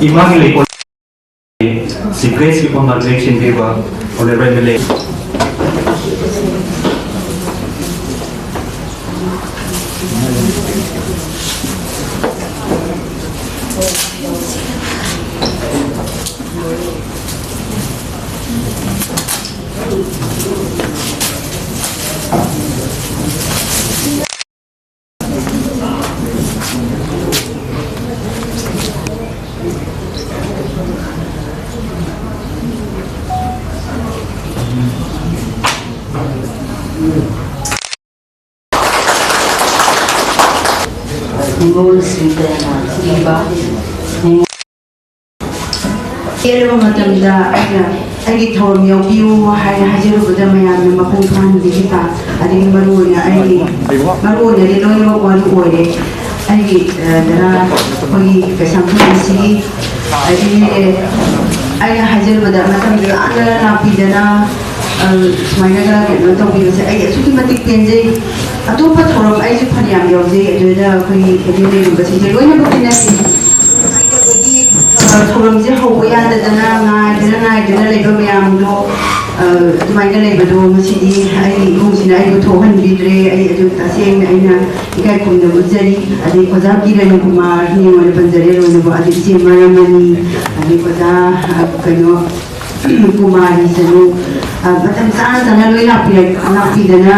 ꯏꯃꯥꯒꯤ ꯂꯩꯀꯣꯜ꯫ ꯁꯤ ꯒ꯭ꯔꯦꯁꯀꯤ ꯐꯝꯅ ꯂꯦꯡꯁꯤꯟꯕꯤꯕ Honourable M L A꯫ ꯅꯤꯉꯣꯜꯁꯤꯡꯗ ꯌꯥꯝꯅ ꯊꯤꯕ ꯅꯤꯉꯣꯜ ꯆꯦꯜꯂꯕ ꯃꯇꯝꯗ ꯑꯩꯅ ꯑꯩꯒꯤ ꯊꯧꯔꯝ ꯌꯥꯎꯕꯤꯌꯨ ꯍꯥꯏꯅ ꯍꯥꯏꯖꯔꯨꯕꯗ ꯃꯌꯥꯝꯅ ꯃꯄꯨꯡ ꯐꯥꯍꯟꯕꯤꯈꯤꯕ, ꯑꯗꯒꯤ ꯃꯔꯨ ꯑꯣꯏꯅ ꯑꯩꯒꯤ, ꯃꯔꯨ ꯑꯣꯏꯅꯗꯤ ꯂꯣꯏꯅꯃꯛ ꯃꯔꯨ ꯑꯣꯏꯔꯦ꯫ ꯑꯩꯒꯤ, ꯑ, ꯗꯗꯥ ꯑꯩꯈꯣꯏꯒꯤ ꯀꯩꯁꯥꯝꯊꯣꯡ ꯑꯁꯤꯒꯤ ꯑꯩꯒꯤ ꯑꯩꯅ ꯍꯥꯏꯖꯕꯗ ꯃꯇꯝ ꯌꯥꯝꯅ ꯂꯥꯛꯄꯤꯗꯅ, ꯑ, ꯁꯨꯃꯥꯏꯅꯒ ꯀꯩꯅꯣ ꯇꯧꯕꯤꯕꯁꯦ ꯑꯩ ꯑꯁꯨꯛꯀꯤ ꯃꯇꯤꯛ ꯄꯦꯟꯖꯩ꯫ ꯑꯇꯣꯞꯄ ꯊꯧꯔꯝ ꯑꯩꯁꯨ ꯐꯅꯌꯥꯝ ꯌꯥꯎꯖꯩ, ꯑꯗꯨꯗ ꯑꯩꯈꯣꯏꯒꯤ ꯑꯦꯝ ꯑꯦꯜ ꯑꯦꯒꯨꯝꯕꯁꯤꯡꯁꯦ ꯂꯣꯏꯅꯃꯛꯇꯤ ꯅꯠꯇꯦ꯫ ꯍꯥꯏꯖꯕꯒꯤ, ꯑ, ꯊꯧꯔꯝꯁꯦ ꯍꯧꯕ ꯌꯥꯗꯗꯅ ꯍꯥꯏꯗꯅ ꯂꯩꯕ ꯃꯌꯥꯝꯗꯣ, ꯑ, ꯑꯗꯨꯃꯥꯏꯅ ꯂꯩꯕꯗꯣ ꯉꯁꯤꯗꯤ ꯑꯩꯒꯤ ꯏꯃꯨꯡꯁꯤꯅ ꯑꯩꯕꯨ ꯊꯣꯛꯍꯟꯕꯤꯗ꯭ꯔꯦ꯫ ꯑꯩ ꯑꯗꯨ ꯇꯁꯦꯡꯅ ꯑꯩꯅ ꯏꯀꯥꯏ ꯈꯨꯝꯅꯕ ꯎꯠꯆꯔꯤ꯫ ꯑꯗꯩ ꯑꯣꯖꯥ ꯀꯤꯔꯟ ꯀꯨꯃꯥꯔ ꯅꯤꯡꯉꯣꯜ ꯄꯟꯖꯔꯦ ꯂꯣꯏꯅꯕ, ꯑꯗꯨ ꯏꯆꯦ ꯃꯔꯝꯃꯅꯤ, ꯑꯗꯩ ꯑꯣꯖꯥ, ꯑ, ꯀꯩꯅꯣ, ꯀꯨꯃꯥꯔꯤ ꯆꯅꯨ, ꯑ, ꯃꯇꯝ ꯆꯥꯅ ꯆꯥꯅ ꯂꯣꯏ ꯂꯥꯛꯄꯤꯔ-, ꯂꯥꯛꯄꯤꯗꯅ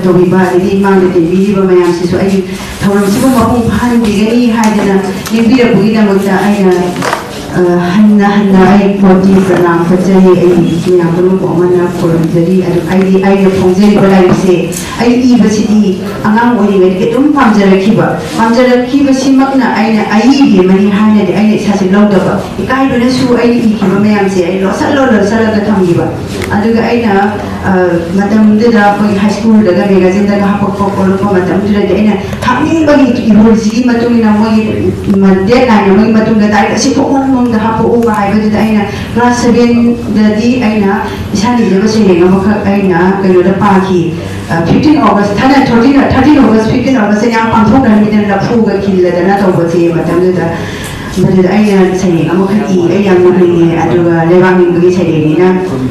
ꯇꯧꯕꯤꯕ, ꯑꯗꯒꯤ ꯏꯃꯥꯡꯗ ꯇꯦꯟꯕꯤꯔꯤꯕ ꯃꯌꯥꯝꯁꯤꯁꯨ ꯑꯩꯒꯤ ꯊꯧꯔꯝꯁꯤꯕꯨ ꯃꯄꯨꯡ ꯐꯥꯍꯟꯕꯤꯒꯅꯤ ꯍꯥꯏꯗꯅ ꯂꯦꯡꯕꯤꯔꯛꯄꯒꯤꯗꯃꯛꯇ ꯑꯩꯅ, ꯑ, ꯍꯟꯅ ꯍꯟꯅ ꯑꯩ ꯀꯣꯇꯤ ꯄ꯭ꯔꯅꯥꯝ ꯀꯠꯆꯔꯤ꯫ ꯑꯩꯒꯤ ꯏꯆꯤꯟ ꯏꯅꯥꯎ ꯄꯨꯝꯅꯃꯛꯄꯨ ꯑꯃꯅ ꯈꯨꯔꯨꯝꯖꯔꯤ꯫ ꯑꯗꯨ ꯑꯩꯗꯤ ꯑꯩꯅ ꯐꯣꯡꯖꯔꯤꯕ ꯂꯥꯏꯔꯤꯛꯁꯦ ꯑꯩ ꯏꯕꯁꯤꯗꯤ ꯑꯉꯥꯡ ꯑꯣꯏꯔꯤꯉꯩꯗꯒꯤ ꯑꯗꯨꯝ ꯄꯥꯝꯖꯔꯛꯈꯤꯕ, ꯄꯥꯝꯖꯔꯛꯈꯤꯕꯁꯤꯃꯛꯅ ꯑꯩꯅ ꯑꯏꯕꯤ ꯑꯃꯅꯤ ꯍꯥꯏꯅꯗꯤ ꯑꯩꯅ ꯏꯁꯥꯁꯦ ꯂꯧꯗꯕ, ꯏꯀꯥꯏꯕꯅꯁꯨ ꯑꯩꯅ ꯏꯈꯤꯕ ꯃꯌꯥꯝꯁꯦ ꯑꯩ ꯂꯣꯠꯁꯜꯂ ꯂꯣꯠꯁꯜꯂꯒ ꯊꯝꯈꯤꯕ꯫ ꯑꯗꯨꯒ ꯑꯩꯅ, ꯑ, ꯃꯇꯝꯗꯨꯗ ꯑꯩꯈꯣꯏꯒꯤ ꯍꯥꯏ ꯁ꯭ꯀꯨꯜꯗꯒ ꯃꯦꯒꯥꯖꯤꯟꯗꯒ ꯍꯥꯞꯄꯛꯄ ꯈꯣꯠꯂꯛꯄ ꯃꯇꯝꯗꯨꯗꯗꯤ ꯑꯩꯅ ꯍꯥꯞꯅꯤꯡꯕꯒꯤ ꯏꯍꯨꯜꯁꯤꯒꯤ ꯃꯇꯨꯡ ꯏꯟꯅ ꯃꯣꯏꯒꯤ ꯗꯦꯠ ꯂꯥꯏꯟ ꯑꯃꯒꯤ ꯃꯇꯨꯡꯗ ꯇꯥꯔꯤꯛ ꯑꯁꯤ ꯐꯥꯎꯕ ꯃꯅꯨꯡꯗ ꯍꯥꯞꯄꯛꯎꯒ ꯍꯥꯏꯕꯗꯨꯗ ꯑꯩꯅ ꯀ꯭ꯂꯥꯁ ꯁꯚꯦꯟꯗꯗꯤ ꯑꯩꯅ ꯏꯁꯥꯅ ꯏꯖꯕ ꯁꯩꯔꯦꯡ ꯑꯃꯈꯛ ꯑꯩꯅ ꯀꯩꯅꯣꯗ ꯄꯥꯈꯤ꯫ ꯐꯤꯐꯇꯤꯟ ꯑꯣꯒꯁ, ꯊꯥꯏꯅ ꯊꯥꯔꯇꯤꯟ, ꯊꯥꯔꯇꯤꯟ ꯑꯣꯒꯁ, ꯐꯤꯐꯇꯤꯟ ꯑꯣꯒꯁꯁꯦ ꯌꯥꯝ ꯄꯥꯡꯊꯣꯛꯅꯔꯝꯃꯤꯗꯅ, ꯂꯐꯨꯒ ꯈꯤꯜꯂꯗꯅ ꯇꯧꯕꯁꯦ ꯃꯇꯝꯗꯨꯗ꯫ ꯃꯗꯨꯗ ꯑꯩꯅ ꯁꯩꯔꯦꯡ ꯑꯃꯈꯛ ꯏ, ꯑꯩ ꯌꯥꯝ ꯅꯣꯛꯅꯤꯡꯉꯦ꯫ ꯑꯗꯨꯒ ꯂꯩꯕꯥꯛ ꯅꯤꯡꯕꯒꯤ ꯁꯩꯔꯦꯡꯅꯤꯅ,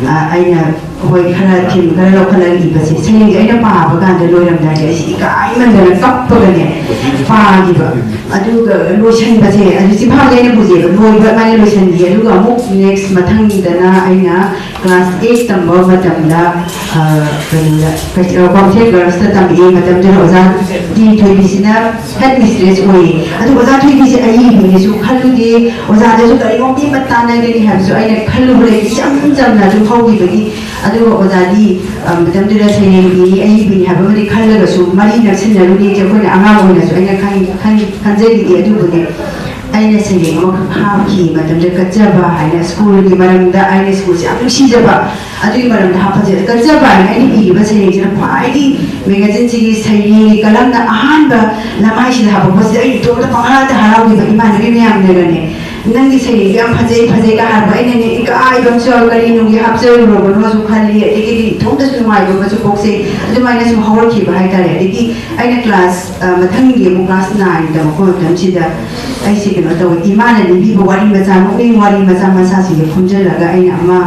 ꯑ, ꯑꯩꯅ, ꯍꯣꯏ, ꯈꯔ ꯊꯤꯝ ꯈꯔ ꯂꯧꯈꯠꯂꯒ ꯏꯕꯁꯦ, ꯁꯩꯔꯦꯡꯁꯦ ꯑꯩꯅ ꯄꯥꯕ ꯀꯥꯟꯗ ꯂꯣꯏꯔꯝꯗꯥꯏꯗ ꯑꯩꯁꯦ ꯏꯀꯥꯏꯃꯟꯗꯅ ꯀꯞꯄꯒꯅꯦ ꯄꯥꯈꯤꯕ꯫ ꯑꯗꯨꯒ ꯂꯣꯏꯁꯟꯕꯁꯦ, ꯑꯗꯨ ꯆꯤꯐꯥꯁꯦ ꯑꯩꯅ ꯄꯨꯖꯩꯕ, ꯂꯣꯏꯕ ꯑꯗꯨꯃꯥꯏꯅ ꯂꯣꯏꯁꯟꯈꯤ꯫ ꯑꯗꯨꯒ ꯑꯃꯨꯛ ꯅꯦꯛꯁ ꯃꯊꯪꯗꯅ ꯑꯩꯅ ꯀ꯭ꯂꯥꯁ ꯑꯩꯠ ꯇꯝꯕ ꯃꯇꯝꯗ, ꯑ, ꯀꯩꯅꯣꯗ, ꯀꯩ-, ꯑ, ꯀ꯭ꯋꯥꯀꯩꯊꯦꯜ ꯒꯔꯜꯁꯇ ꯇꯝꯃꯛꯏ꯫ ꯃꯇꯝꯗꯨꯗ ꯑꯣꯖꯥ ꯇꯤ ꯊꯣꯏꯕꯤꯁꯤꯅ ꯍꯦꯗ ꯃꯤꯁꯇ꯭ꯔꯦꯁ ꯑꯣꯏꯌꯦ꯫ ꯑꯗꯨ ꯑꯣꯖꯥ ꯊꯣꯏꯕꯤꯁꯦ ꯑꯏꯕꯤꯅꯦꯁꯨ ꯈꯜꯂꯨꯗꯦ, ꯑꯣꯖꯥꯗꯁꯨ ꯀꯔꯤꯒꯨꯝꯕ ꯑꯃ ꯇꯥꯟꯅꯒꯅꯤ ꯍꯥꯏꯕꯁꯨ ꯑꯩꯅ ꯈꯜꯂꯨꯕ ꯂꯩꯇꯦ, ꯏꯆꯝ ꯆꯝꯅ ꯑꯗꯨꯝ ꯍꯧꯈꯤꯕꯒꯤ꯫ ꯑꯗꯨꯒ ꯑꯣꯖꯥꯗꯤ, ꯑ, ꯃꯇꯝꯗꯨꯗ ꯁꯩꯔꯦꯡ ꯏꯅꯤ, ꯑꯏꯕꯤꯅꯤ ꯍꯥꯏꯕ ꯑꯃꯗꯤ ꯈꯜꯂꯒꯁꯨ ꯃꯔꯤ ꯅꯛꯁꯤꯟꯅꯔꯨꯗꯦ꯫ ꯑꯩꯈꯣꯏꯅ ꯑꯉꯥꯡ ꯑꯣꯏꯅꯁꯨ ꯑꯩꯅ ꯈꯟ-, ꯈꯟ-, ꯈꯟꯖꯈꯤꯗꯦ꯫ ꯑꯗꯨꯕꯨꯅꯦ, ꯑꯩꯅ ꯁꯩꯔꯦꯡ ꯑꯃꯈꯛ ꯍꯥꯞꯈꯤ ꯃꯇꯝꯗ, ꯀꯠꯆꯕ ꯍꯥꯏꯅ ꯁ꯭ꯀꯨꯜꯒꯤ ꯃꯔꯝꯗ, ꯑꯩꯅ ꯁ꯭ꯀꯨꯜꯁꯦ ꯌꯥꯝ ꯅꯨꯡꯁꯤꯖꯕ, ꯑꯗꯨꯒꯤ ꯃꯔꯝꯗ ꯍꯥꯞꯄꯁꯦ꯫ ꯀꯠꯆꯕ ꯍꯥꯏꯅ ꯑꯩꯅ ꯏꯔꯤꯕ ꯁꯩꯔꯦꯡꯁꯤꯅ ꯈ꯭ꯋꯥꯏꯗꯒꯤ ꯃꯦꯒꯥꯖꯤꯟꯁꯤꯒꯤ ꯁꯩꯔꯦꯡꯒꯤ ꯀꯂꯝꯅ ꯑꯍꯥꯟꯕ ꯂꯃꯥꯏꯁꯤꯗ ꯍꯥꯞꯄꯛꯄꯁꯤꯗ ꯑꯩ ꯏꯇꯣꯝꯇ ꯄꯪꯍꯔꯥꯎꯗ ꯍꯔꯥꯎꯈꯤꯕ꯫ ꯏꯃꯥꯟꯅꯕꯤ ꯃꯌꯥꯝꯅꯒꯅꯦ, "ꯅꯪꯒꯤ ꯁꯩꯔꯦꯡꯗꯣ ꯌꯥꯝ ꯐꯖꯩ, ꯐꯖꯩ"ꯀ ꯍꯥꯏꯔꯛꯄ꯫ ꯑꯩꯅꯅꯦ ꯏꯀꯥꯏ ꯀꯔꯤ ꯅꯨꯡꯒꯤ ꯍꯥꯞꯆꯔꯨꯔꯕꯅꯣꯁꯨ ꯈꯜꯂꯤ, ꯑꯗꯒꯤꯗꯤ ꯏꯊꯣꯝꯇꯁꯨ ꯅꯨꯡꯉꯥꯏꯕ ꯑꯃꯁꯨ ꯄꯣꯛꯆꯩ꯫ ꯑꯗꯨꯃꯥꯏꯅ ꯁꯨꯝ ꯍꯧꯔꯛꯈꯤꯕ ꯍꯥꯏꯇꯥꯔꯦ꯫ ꯑꯗꯒꯤ ꯑꯩꯅ ꯀ꯭ꯂꯥꯁ, ꯑ, ꯃꯊꯪꯒꯤ ꯑꯃꯨꯛ ꯀ꯭ꯂꯥꯁ ꯅꯥꯏꯟ ꯇꯝꯃꯛꯄ ꯃꯇꯝꯁꯤꯗ ꯑꯩꯁꯦ ꯀꯩꯅꯣ ꯇꯧꯋꯦ, ꯏꯃꯥꯅ ꯂꯤꯕꯤꯕ ꯋꯥꯔꯤ ꯃꯆꯥ, ꯅꯣꯛꯅꯤꯡ ꯋꯥꯔꯤ ꯃꯆꯥ ꯃꯆꯥꯁꯤꯡꯁꯦ ꯈꯣꯝꯖꯤꯜꯂꯒ ꯑꯩꯅ ꯑꯃ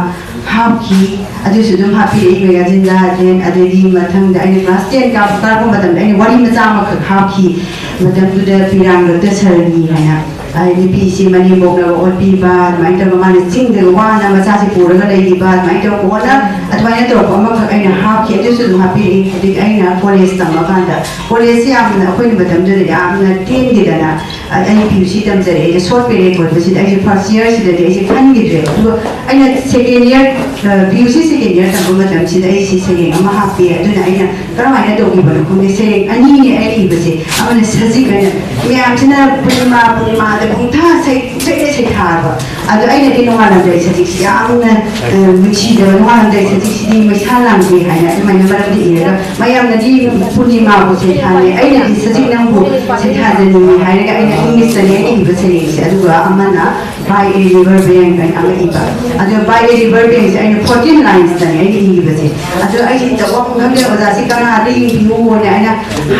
ꯍꯥꯞꯈꯤ꯫ ꯑꯗꯨꯁꯨ ꯑꯗꯨꯝ ꯍꯥꯞꯄꯤꯔꯛꯏ ꯃꯦꯒꯥꯖꯤꯟꯗ꯫ ꯑꯗꯩ, ꯑꯗꯩꯗꯤ ꯃꯊꯪꯗ ꯑꯩꯅ ꯀ꯭ꯂꯥꯁ ꯇꯦꯟ ꯀꯥꯕ, ꯀꯥꯔꯛꯄ ꯃꯇꯝꯗ ꯑꯩꯅ ꯋꯥꯔꯤ ꯃꯆꯥ ꯑꯃꯈꯛ ꯍꯥꯞꯈꯤ꯫ ꯃꯇꯝꯗꯨꯗ ꯄꯤꯔꯥꯡ ꯂꯣꯛꯇ ꯁꯔꯅꯤ ꯍꯥꯏꯅ, ꯑ, ꯅꯨꯄꯤꯁꯤ ꯃꯅꯦꯝꯕꯣꯛꯅꯒ ꯑꯣꯠꯄꯤꯕ, ꯑꯗꯨꯃꯥꯏꯅ ꯇꯧꯔꯒ ꯃꯥꯅ ꯆꯤꯡꯗꯒ ꯋꯥꯅ ꯃꯆꯥꯁꯤ ꯄꯨꯔꯒ ꯂꯩꯈꯤꯕ, ꯑꯗꯨꯃꯥꯏꯅ ꯇꯧꯔꯒ ꯀꯣꯟꯅ ꯑꯗꯨꯃꯥꯏꯅ ꯇꯧꯔꯛꯄ ꯑꯃꯈꯛ ꯑꯩꯅ ꯍꯥꯞꯈꯤ꯫ ꯑꯗꯨꯁꯨ ꯑꯗꯨꯝ ꯍꯥꯞꯄꯤꯔꯛꯏ꯫ ꯑꯗꯒꯤ ꯑꯩꯅ ꯀꯣꯂꯦꯖ ꯇꯝꯃꯀꯥꯟꯗ, ꯀꯣꯂꯦꯖꯁꯤ ꯌꯥꯝꯅ, ꯑꯩꯈꯣꯏꯅ ꯃꯇꯝꯗꯨꯗꯗꯤ ꯌꯥꯝꯅ ꯇꯦꯟꯈꯤꯗꯅ, ꯑ-, ꯑꯩ ꯄꯤ ꯌꯨ ꯁꯤ ꯇꯝꯖꯔꯛꯑꯦ, ꯁꯣꯔꯠ ꯄꯦꯔꯦꯠ ꯑꯣꯏꯕꯁꯤꯗ ꯑꯩꯁꯦ ꯐꯥꯔꯁ ꯏꯌꯥꯔꯁꯤꯗꯗꯤ ꯑꯩꯁꯦ ꯈꯟꯈꯤꯗ꯭ꯔꯦ꯫ ꯑꯗꯨꯒ ꯑꯩꯅ ꯁꯦꯀꯦꯟ ꯏꯌꯥꯔ, ꯑ, ꯄꯤ ꯌꯨ ꯁꯤ ꯁꯦꯀꯦꯟ ꯏꯌꯥꯔ ꯇꯝꯕ ꯃꯇꯝꯁꯤꯗ ꯑꯩꯁꯦ ꯁꯩꯔꯦꯡ ꯑꯃ ꯍꯥꯞꯄꯦ꯫ ꯑꯗꯨꯅ ꯑꯩꯅ ꯀꯔꯝꯍꯥꯏꯅ ꯇꯧꯈꯤꯕꯅꯣ ꯈꯪꯗꯦ, ꯁꯩꯔꯦꯡ ꯑꯅꯤꯅꯦ ꯑꯩꯅ ꯏꯕꯁꯦ꯫ ꯑꯃꯅ ꯁꯖꯤꯛ ꯍꯥꯏꯅ, ꯃꯌꯥꯝꯁꯤꯅ ꯄꯨꯔꯅꯤꯃꯥ, ꯄꯨꯔꯅꯤꯃꯥꯗ ꯄꯨꯡꯊꯥ ꯁꯩ-, ꯁꯩꯗ ꯁꯩꯊꯥꯕ꯫ ꯑꯗꯣ ꯑꯩꯅꯗꯤ ꯅꯣꯡꯉꯥꯜꯂꯝꯗꯥꯏ ꯁꯖꯤꯛꯁꯤ ꯌꯥꯝꯅ, ꯑ, ꯅꯨꯡꯁꯤꯖꯕ, ꯅꯣꯡꯉꯥꯜꯂꯝꯗꯥꯏ ꯁꯖꯤꯛꯁꯤꯗꯤ ꯃꯩꯁꯥ ꯂꯥꯡꯗꯦ ꯍꯥꯏꯅ ꯑꯗꯨꯃꯥꯏꯅ ꯃꯔꯝꯗꯤ ꯏꯔꯒ, ꯃꯌꯥꯝꯅꯗꯤ ꯄꯨꯔꯅꯤꯃꯥꯕꯨ ꯁꯩꯊꯥꯅꯩ, ꯑꯩꯅꯗꯤ ꯁꯖꯤꯛ ꯅꯪꯕꯨ ꯁꯩꯊꯥꯖꯅꯤꯡꯉꯤ ꯍꯥꯏꯔꯒ ꯑꯩꯅ ꯏꯪꯂꯤꯁꯇꯅꯤ ꯑꯩꯅ ꯏꯕ ꯁꯩꯔꯦꯡꯁꯦ꯫ ꯑꯗꯨꯒ ꯑꯃꯅ By a River Bank ꯍꯥꯏꯅ ꯑꯃ ꯏꯕ꯫ ꯑꯗꯣ By a River Bank ꯁꯦ ꯑꯩꯅ ꯐꯣꯔꯇꯤꯟ ꯂꯥꯏꯟꯁꯇꯅꯤ ꯑꯩꯅ ꯏꯈꯤꯕꯁꯦ꯫ ꯑꯗꯣ ꯑꯩꯁꯦ ꯇꯧꯐꯝ ꯈꯪꯗꯦ, ꯑꯣꯖꯥꯁꯤ ꯀꯅꯥꯗ ꯌꯦꯡꯕꯤꯌꯨꯅ ꯑꯩꯅ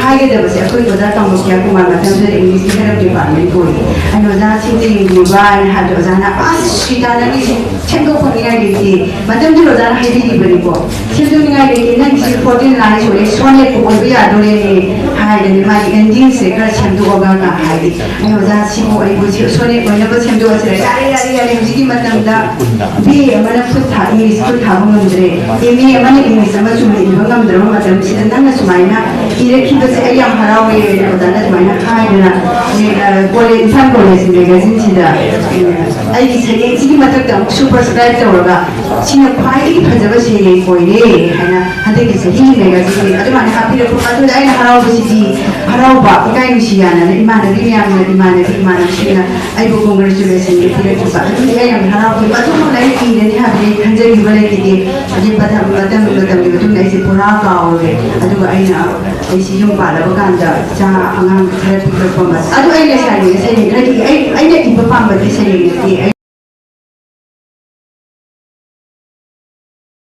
ꯍꯥꯏꯒꯗꯕꯁꯦ꯫ ꯑꯩꯈꯣꯏ ꯑꯣꯖꯥ ꯇꯝꯕ ꯀꯤꯌꯥ ꯀꯨꯃꯥꯔ ꯃꯇꯝꯗꯨꯗ ꯏꯪꯂꯤꯁꯀꯤ ꯍꯦꯠ ꯑꯣꯐ ꯗꯤꯄꯥꯔꯠꯃꯦꯟ ꯑꯣꯏ꯫ ꯑꯩꯅ, "ꯑꯣꯖꯥ, ꯁꯤꯗ ꯌꯦꯡꯕꯤꯌꯨꯕ" ꯍꯥꯏꯅ ꯍꯥꯏꯕꯗ, ꯑꯣꯖꯥꯅ, "ꯑꯁ, ꯁ꯭ꯔꯤꯇꯥ, ꯅꯪꯒꯤꯁꯦ ꯁꯦꯝꯗꯣꯛꯄ ꯅꯤꯡꯉꯥꯏ ꯂꯩꯇꯦ"꯫ ꯃꯇꯝꯗꯨꯗ ꯑꯣꯖꯥꯅ ꯍꯥꯏꯕꯤꯈꯤꯕꯅꯤꯀꯣ, "ꯁꯦꯝꯗꯣꯛꯅꯤꯡꯉꯥꯏ ꯂꯩꯇꯦ, ꯅꯪꯒꯤꯁꯦ ꯐꯣꯔꯇꯤꯟ ꯂꯥꯏꯟꯁ ꯑꯣꯏꯔꯦ, ꯁꯣꯅꯦꯠꯄꯨ ꯑꯣꯏꯕ ꯌꯥꯗꯣꯔꯦꯅꯦ" ꯍꯥꯏꯔꯒꯅꯦ, ꯃꯥꯒꯤ ꯑꯦꯟꯗꯤꯡꯁꯦ ꯈꯔ ꯁꯦꯝꯗꯣꯛꯑꯒ ꯀ ꯍꯥꯏꯗꯤ, ꯑꯩꯅ, "ꯑꯣꯖꯥ, ꯁꯤꯕꯨ ꯑꯩꯕꯨ ꯁꯤ ꯁꯣꯅꯦꯠ ꯑꯣꯏꯅꯕ ꯁꯦꯝꯗꯣꯛꯑꯁꯤꯔ?" "ꯌꯥꯔꯦ, ꯌꯥꯔꯦ, ꯌꯥꯔꯦ, ꯍꯧꯖꯤꯛꯀꯤ ꯃꯇꯝꯗ ꯕꯤ ꯑꯦ ꯑꯃꯅ ꯈꯨꯠ ꯊꯥ-, ꯏꯪꯂꯤꯁ ꯈꯨꯠ ꯊꯥꯕ ꯉꯝꯗ꯭ꯔꯦ, ꯑꯦꯝ ꯑꯦ ꯑꯃꯅ ꯏꯪꯂꯤꯁ ꯑꯃ ꯆꯨꯝꯅ ꯏꯕ ꯉꯝꯗ꯭ꯔꯕ ꯃꯇꯝꯁꯤꯗ ꯅꯪꯅ ꯁꯨꯃꯥꯏꯅ ꯏꯔꯛꯈꯤꯕꯁꯦ ꯑꯩ ꯌꯥꯝ ꯍꯔꯥꯎꯋꯦ" ꯑꯣꯖꯥꯅ ꯑꯗꯨꯃꯥꯏꯅ ꯍꯥꯏꯗꯅ, ꯑ, ꯀꯣꯂꯦꯖ, ꯏꯝꯐꯥꯜ ꯀꯣꯂꯦꯖ ꯃꯦꯒꯥꯖꯤꯟꯁꯤꯗ, ꯑ, ꯑꯩꯒꯤ ꯁꯩꯔꯦꯡꯁꯤꯒꯤ ꯃꯊꯛꯇ ꯑꯃꯨꯛ ꯁꯨꯄꯔꯁꯀ꯭ꯔꯥꯏꯕ ꯇꯧꯔꯒ, "ꯁꯤꯅ ꯈ꯭ꯋꯥꯏꯗꯒꯤ ꯐꯖꯕ ꯁꯩꯔꯦꯡ ꯑꯣꯏꯔꯦ" ꯍꯥꯏꯅ ꯍꯟꯗꯛꯀꯤ ꯆꯍꯤꯒꯤ ꯃꯦꯒꯥꯖꯤꯟꯒꯤ ꯑꯗꯨꯃꯥꯏꯅ ꯍꯥꯞꯄꯤꯔꯛꯄ꯫ ꯑꯗꯨꯗ ꯑꯩꯅ ꯍꯔꯥꯎꯕꯁꯤꯗꯤ, ꯍꯔꯥꯎꯕ, ꯏꯀꯥꯏ ꯅꯨꯡꯁꯤ ꯌꯥꯅꯅ ꯏꯃꯥꯟꯅꯕꯤ ꯃꯌꯥꯝꯅ, ꯏꯃꯥꯟꯅꯕꯤ ꯏꯃꯥꯟꯅꯕꯁꯤꯡꯅ ꯑꯩꯕꯨ ꯀꯣꯡꯒ꯭ꯔꯦꯆꯨꯂꯦꯁꯟꯒ ꯄꯤꯔꯛꯈꯤꯕ꯫ ꯑꯗꯨꯗꯤ ꯑꯩ ꯌꯥꯝ ꯍꯔꯥꯎꯈꯤꯕ꯫ ꯑꯗꯨꯃꯛ ꯂꯥꯏꯔꯤꯛ ꯏꯔꯅꯤ ꯍꯥꯏꯕꯗꯤ ꯑꯩ ꯈꯟꯖꯈꯤꯕ ꯂꯩꯈꯤꯗꯦ꯫ ꯑꯗꯩ ꯃꯇꯝ, ꯃꯇꯝ, ꯃꯇꯝꯒꯤ ꯃꯇꯨꯡꯗ ꯑꯩꯁꯦ ꯄꯨꯔꯥ ꯀꯥꯎꯔꯦ꯫ ꯑꯗꯨꯒ ꯑꯩꯅ, ꯑꯩꯁꯦ ꯌꯨꯝ ꯄꯥꯜꯂꯕ ꯀꯥꯟꯗ ꯏꯆꯥ ꯑꯉꯥꯡ ꯈꯔ ꯄꯤꯛꯂꯛꯄ ꯑꯃ, ꯑꯗꯨ ꯑꯩ ꯂꯩꯁꯥꯔꯤꯉꯩ ꯁꯩꯔꯦꯡ ꯈꯔꯗꯤ ꯑꯩ, ꯑꯩꯅ ꯏꯕ ꯄꯥꯝꯕꯗꯤ ꯁꯩꯔꯦꯡ ꯅꯠꯇꯦ꯫ ꯑꯩ